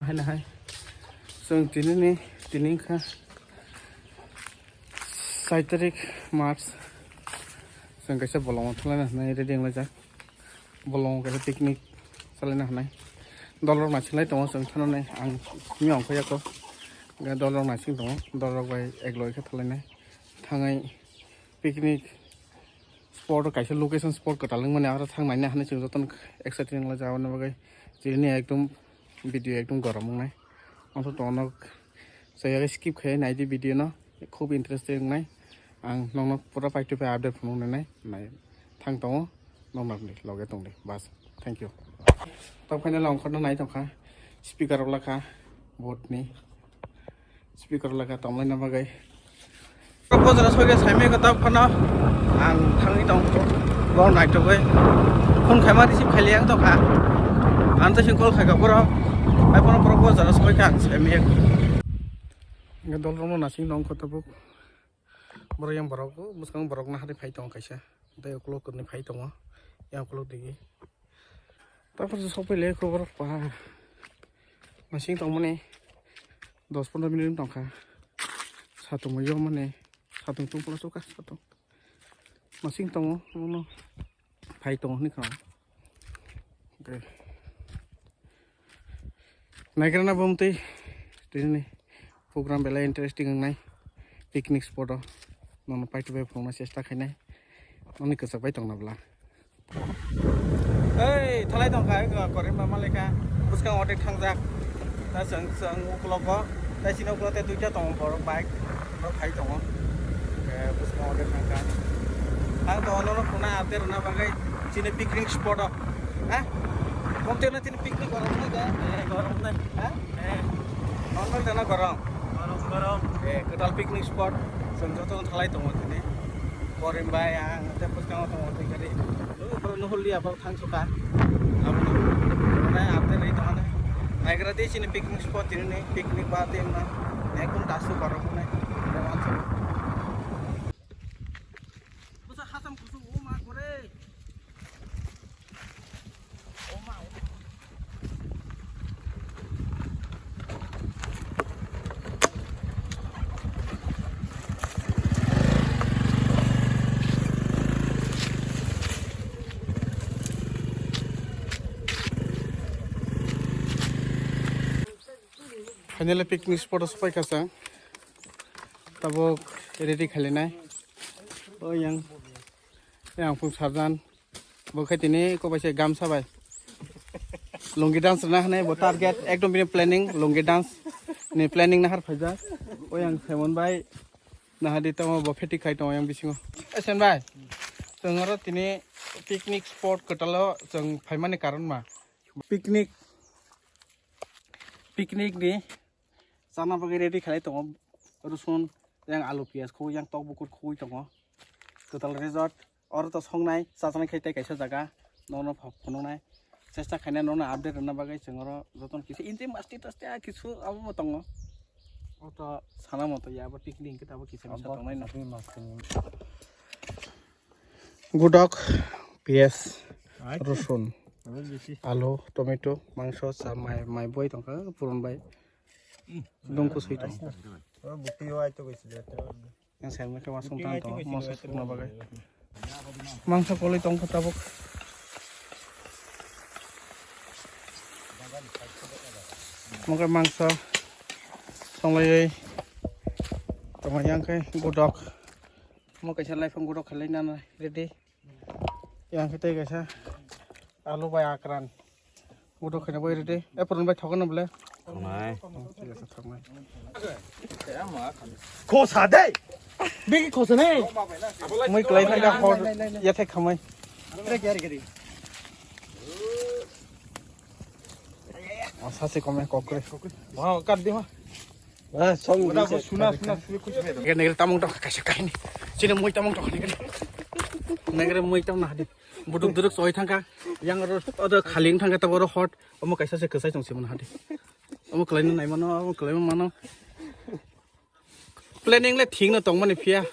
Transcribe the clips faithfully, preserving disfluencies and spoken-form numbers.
Hai na hai. Chwng tini ni, tini wngkha sait tarik March. Chwng kaisa bolongo thanglaina hwnwi ready wnglaijak. Bolongo kaisa picnic chalaina hwnwi. Dolrok naising lai tongo chwng thanani ang simi ongkha yako. Dolrok naising tongo, dolrok bai ek loge khe thanglainai. Thangwi picnic spot o kaisa location spot kwtal wngmani aro thang naina hwnwi chwng jotono excited wnglaijak aboni bagwi chini ekdom video ekdom gorom wngnai. Amtwi tongo nok chaya skip khai naidi video no, khub interesting wngnai. Ang nokno pura paithabai update phunuk nai nai thang tongo nokni loge tongdi bas. Thank you. Tok phaina long khorno nai tongkha speaker rok lakha board ni. Speaker laga tonglaina bagwi. Bojra soge saimai khe tok phano ang thangwi tong bo naitugwi. Phone khaima receive khaili ang tongkha. Ang tei sing call khaika borok. Ai phano borok bojra soi kha ang saimai. Dolrokno nasing nong kho tabuk. Borok yang borok bwskang borok nahari phai tongo kaisa. Tei ukulok kwrwini phai tongo. Yang ukulok digi. Tapos sok pai le khobor pa. Masing tong mani dos pondro minute tong kha. Satung yo mani satung tung pula suka satung. Masing tongo mono phai tongo ni kha. Okay. Naigrana bumtwi tini program belai interesting wngnai picnic spot o nono paithabai phunukna chesta khainai noni kwchak bai tongna bwla. Ei, thalai tong kha, eko, Korimba Malika, bwskang otek thangjak. Ta chwng, chwng uklogo, ta chini uklo te duita tongo borok bike, borok khai tongo. Eh, bwskang otek thang kha. Ang to ono no khuna ate rwna bagwi chini picnic spot o. Ha? Kom te na chini picnic gorok nai da? Eh, gorok nai. Ha? Eh. Normal da na gorok? Gorok, gorok. Eh, kwtal picnic spot. Chwng joto thalai tongo chini. Korimbai ang te bwskango tongo tei gari. Borok no holi abang thang suka. Aboni nai ate rei tongani. Naigra de chini picnic spot tini ni picnic ba te ma. Ekdom tasu borok nai. Bwsa hasam kusu o ma kore. O ma, o ma. Finally picnic spot o sopai kha chwng. Tabuk ready khailainai. O yang, yang phung sarjan. Bo khe tini kobai se gamsa bai. Lungi dance rwna hwnwi bo target ekdom bini planning lungi dance ni planning nahar phaijak. O yang Simon bai nahadi tamo bo phetik khai tongo yang bisingo. Eh, Sen bai. Chwng oro tini picnic spot kwtalo chwng phaimani karon ma. Picnic, picnic ni chana bagwi ready khlai tongo. Rosun, yang alu, piyaj khogwi, yang tok bukur khogwi tongo. Kwtal resort, oro to songnai, chajagwi khai tei kaisa jaga, nono phunuknai. Chesta khainai nono update rwna bagwi chwng oro jotono kisa inti masti taste kisu abomo tongo. O to sana moto ya, abo picnic hwnkhe abo kisa misa tongnai no. Gudok, piyaj, rosun, alu, tomato, mangso, cha mai, mai boi tongkha, puron bai. Dungku sui tong. Bukti yo aito kaisa. Yang saya mereka masuk tang tong, masuk purna bagai. Mangso koloi tongkha tabuk. Mungkin mangso songlaiwi tongma yang kai gudok. Mo kaisa laifang gudok khalai nana ready. Yang khe tei kaisa alu bai akran. Udo khaina bai ready. E purun bai thokna bole. Thoknai. Thik ase, thoknai. Khosa de. Bigi khosa ne. Mui klai thai da hor ya thai khamai. Re kya re kya re. O sase kome kokre. Wow, kat di ma. Ah, song. Udah, suna, suna, suna, kuch bhi. Negre, negre tamung tong kaisa kahini. Sini mui tamung tong negre. Negre mui tamung nahdi. Buduk duruk soi thangka. Yang oro odo khali thangka taboro hot. Omo kaisa se kwsai tong simon hadi. Omo kelaino nai mano, omo kelaino mano. Planning le thik no tongmani phiya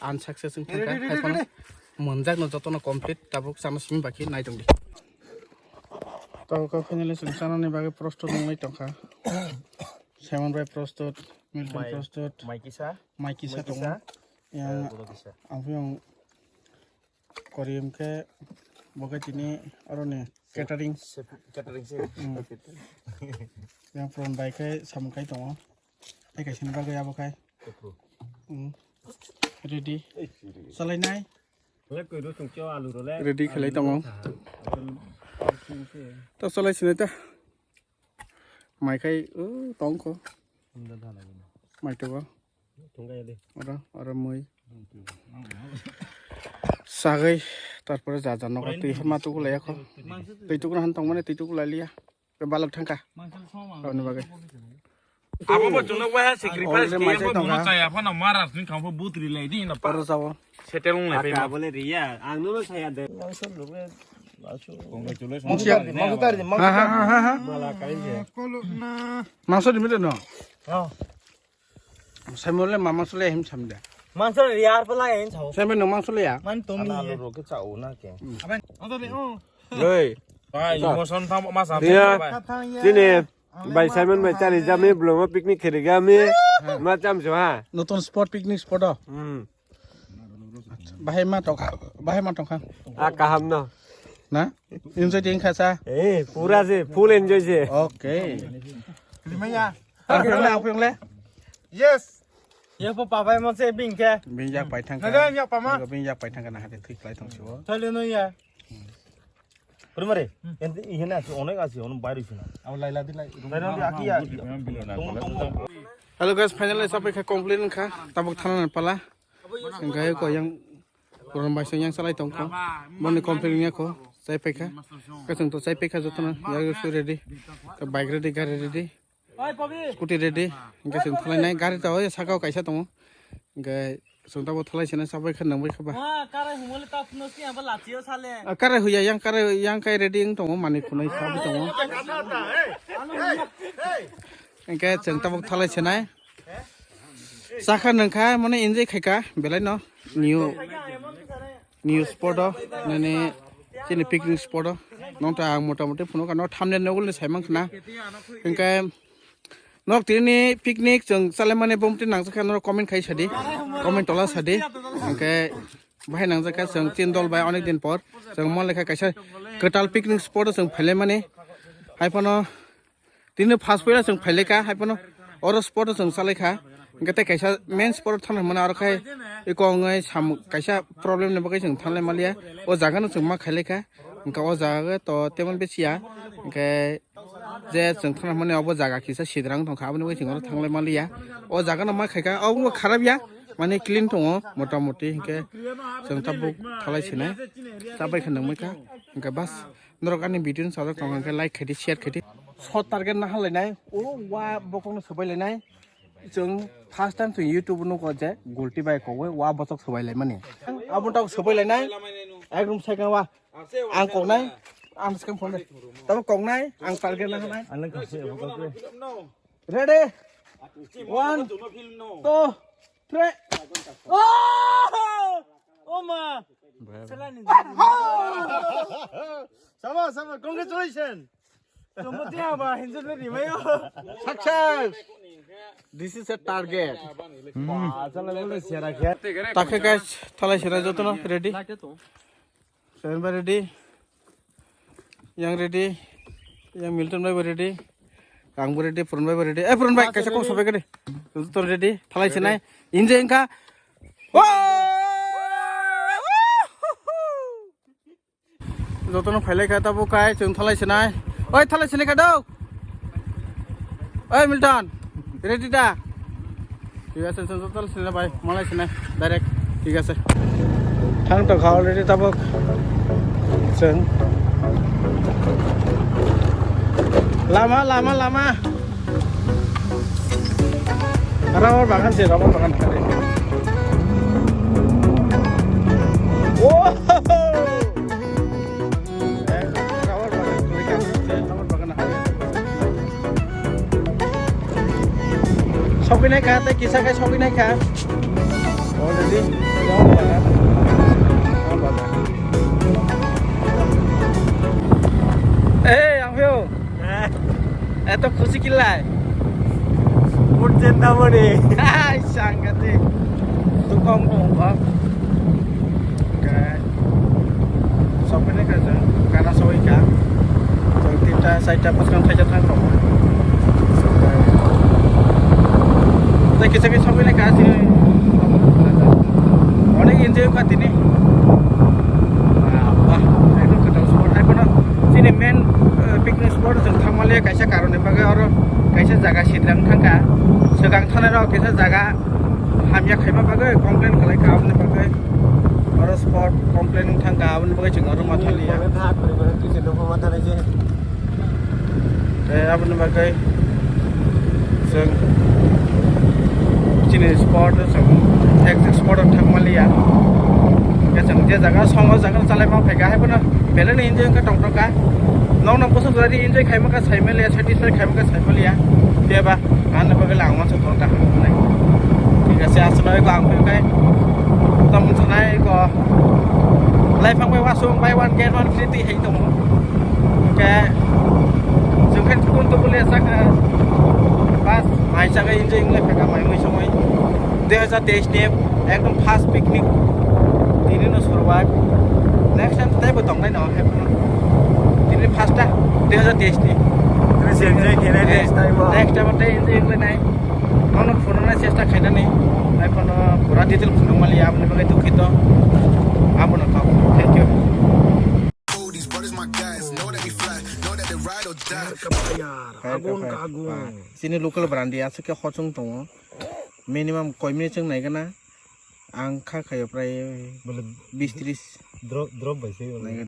unsuccess wng thangka. Ready, ready, hai phano ready. Monjak no jotono complete tabuk chana simi baki nai tongdi. Tabuk finally chwng chanani bagwi prosto nungwi tongkha. Simon bai prostut, Milton Mai, prostut, mai kisa, mai kisa mai tongo. Kisa, yang eh, borok kisa. Ang phi ang kori hwnkhe bo khe tini aroni catering. Catering se. Hmm. Yang pron bai khe samung khai tongo. Tei kaisa ni bagwi abo khai. Kotho. Hmm. Ready. Ei, siri. Salai nai. Ready khlai tongo. To salai sinai ta. Mai khai, uh, tongkho. Mai togo. Oro, oro mui. Sagwi, tarpore ja ja nogo twi hwnma tukulai yakho. Twi tukuna han tongmani twi tukulai liya. Balok thangkha. Aboni bagwi. Abo bo chwngno waha sacrifice khe mai bo tongkha. Chaya phano maras ni thangbo but rilai di na pa. Oro jabo. Settle wng lai phai ma. Bole riya, ang no saya de. Congratulations. Mangsa tari, mangsa tari, mangsa tari. Ha, ha, ha, ha, ha. Mala kain je. Mangsa di mide no. Oh. Saimole mama sule him samde. Mangsa riya ar pala hin sao. Saimole no mangsa le ya. Man tom ni. Ana lo ke chao na ke. Aben, odo de, oh. Oi. Bai, emotion tham ma sa. Iya. Tini bai Simon bai chari jami blomo picnic kheri gami. Ma cham so ha. Notun spot, picnic spot o. Hmm. Bahai ma tongkha, bahai ma tongkha. A kaham no. Na? Enjoy ding kha sa? Eh, pura se, full enjoy se. Okay. Limaya. Apung le, apung le. Yes. Ya po papai mo se bing ke. Bing jak pai thang. Nada ya pama. Bing jak pai thang na hade thik lai tong sibo. Thale no ya. Primary. Ente ihena si onek asi ono bairi sina. Abo laila di lai. Laila di aki ya. Hello guys, finally sapai kha complete kha. Tabuk thana pala. Hingke ko yang puron bai yang salai tongkho. Boni complete ya ko. Sai paikha. Kasung to sai paikha jotono. Ya su ready. Ka bike ready, gari ready. Scooty ready. Hingke sung thalai nai gari to oi saka o kaisa tongo. Hingke sung tabo thalai sene sabai kha nang bai kha ba. Wa, karai humole ta phno si aba lachio sale. A, karai huya yang karai yang kai ready wng tongo mani khunai sabai tongo. Hingke sung tabo thalai senai. Sakha nangkha mane enjoy khaika belai no new new spot o nani chini picnic spot o nong ta ang mota moti phunuk ano thumbnail nogol ni saimang khna hingke nok tini picnic chwng chale mani bomti nangjakha norok comment khai sadi comment tola sadi hingke bahai nangjakha chwng tin dol bai onek din por chwng mon lekha kaisa kwtal picnic spot o chwng phaile mani hai phano Tini first puila chwng phailai kha, hai phano oro spot o chwng chalai kha. Hingke tei kaisa main spot o thangna hwnmano aro khai eko wngwi sam kaisa problem ni bagwi chwng thanglai maliya. O jaga no chwng ma khailai kha. Hingke o jaga to temon besi ya. Hingke je chwng thangna hwnmani obo jaga kisa sidrang tongkha, aboni bagwi chwng oro thanglai maliya. O jaga no ma khaikha, obo kharap ya. Mani clean tongo mota moti hingke chwng tabuk thalai sinai. Chabai kha nangmai kha. Hingke bas. Norok ani video no sajak tongo hingke like khaidi, share khaidi. Short target na halai nai. O wa bokong no sobai lai nai. Chwng first time chwng YouTube no ko je gulti bai ko wa bosok sobai lai mani. Abo tak sobai lai nai. Ekdom second wa. Ang kok nai. Ang second phone nai. Tamo kok nai. Ang target na halai. Ang lang kasi abo kasi. Ready? One, two, three. Oh! Oh ma! Sama, sama, congratulations! Success! This is a target. Takhe guys, thalai sera jotono ready. Seven by ready. Yang ready. Yang Milton bai ready. Ang bo ready, Purun bai ready. Eh, Purun bai, kaisa kok sobai kade. Joto ready. Thalai senai. Inje engka. Jotono phailai kha tabo kai chwng thalai senai. Oi, thalai senai kha dok. Oi, Milton. Ready da? Thik ase, chwng joto sene bai, malai sene, direct, thik ase. Thang tongkha already tabuk. Chwng. Lama, lama, lama. Rubber bagan se, rubber bagan kare. Oh! Sogwi nai kha, tei kisa khe sogwi nai kha. Already. Hey, Angphio. Eto khushi kilai. Put chen tamo ni. Hai, sangkati. Tu kong kong kong. Oke. Sopene ka jang, kana soi ka. Jang tinta, saita, paskang thaija thang kong. Tei kisa kisa sopene ka sini. Onek enjoy ka tini. Wah, ekdom kwtal spot. Hai phano chini main, eh, picnic spot jang thangmale kaisa karon ni bagwi oro kaisa jaga sidrang thangkha. Swkang thanai rok kisa jaga hamya khaima bagwi complain khlai kha aboni bagwi. Oro spot complain wng thangkha aboni bagwi chwng oro ma thaliya. Tei aboni bagwi chwng chini spot o chwng exact spot o thangmaliya. Hwnkhe chwng je jaga songo jaga chalai ma phaikha hai phano belai no enjoy wngkha tongthokha. Nokno bwswk jora di enjoy khaima kha saimaliya, satisfy khaima kha saimaliya. Phiya ba ani bagwi lang ma chwng tongkha. Thik ase, aswk no eko ang phai khe tamo sanai eko. Lai phang bai wasung buy one get one free twi hai tongo. Hwnkhe chwng khe tukun tukun le saka bas mai saka enjoy wngwi phaikha mai mui songwi. Dui hazar teis ni ekdom first picnic tini no survive. Next time tei bo tongnai no hai phano. Tini first ta dui hazar teis ni. Enjoy khenai next time o. Next time tei enjoy wngwi nai. Nono phunukna chesta khainani, hai phano pura detail phunukmaliya, aboni bagwi dukhito. Abono kok. Thank you. These brothers my guys, know that we fly, know that they ride or die. Agon ka agon. Chini local brand ya se ke hochung tongo. Minimum koi minute chwng naigana. Ang kha khayo prai bis tris. Drop, drop bai se.